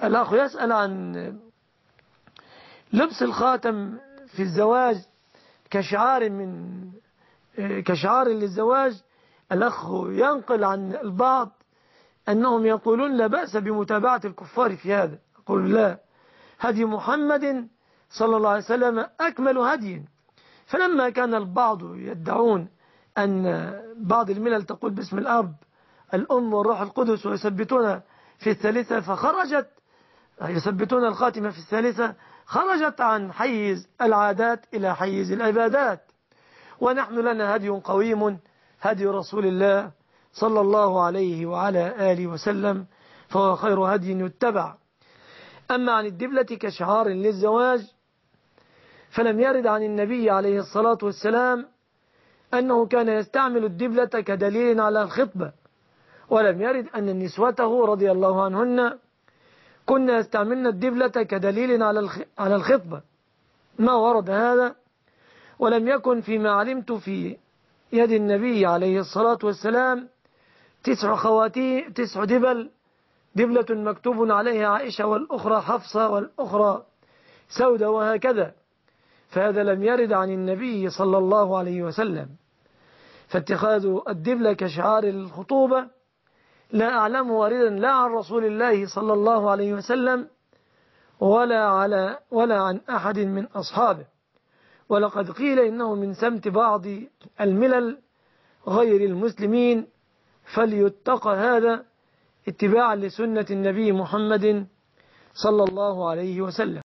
الأخ يسأل عن لبس الخاتم في الزواج كشعار للزواج. الأخ ينقل عن البعض أنهم يقولون لا بأس بمتابعة الكفار في هذا. أقول لا، هدي محمد صلى الله عليه وسلم أكمل هدي. فلما كان البعض يدعون أن بعض الملل تقول باسم الأب الأم والروح القدس ويثبتون في الثالثة يثبتون الخاتمة في الثالثة، خرجت عن حيز العادات إلى حيز العبادات. ونحن لنا هدي قويم، هدي رسول الله صلى الله عليه وعلى آله وسلم، فهو خير هدي يتبع. أما عن الدبلة كشعار للزواج فلم يرد عن النبي عليه الصلاة والسلام أنه كان يستعمل الدبلة كدليل على الخطبة، ولم يرد أن نسوته رضي الله عنهن كن يستعملن الدبلة كدليل على الخطبة، ما ورد هذا. ولم يكن فيما علمت في يد النبي عليه الصلاة والسلام 9 دبل، دبلة مكتوب عليها عائشة والأخرى حفصة والأخرى سودة وهكذا، فهذا لم يرد عن النبي صلى الله عليه وسلم. فاتخاذ الدبلة كشعار الخطوبة لا أعلم واردا لا عن رسول الله صلى الله عليه وسلم ولا عن أحد من أصحابه. ولقد قيل إنه من سمت بعض الملل غير المسلمين، فليتقى هذا اتباعا لسنة النبي محمد صلى الله عليه وسلم.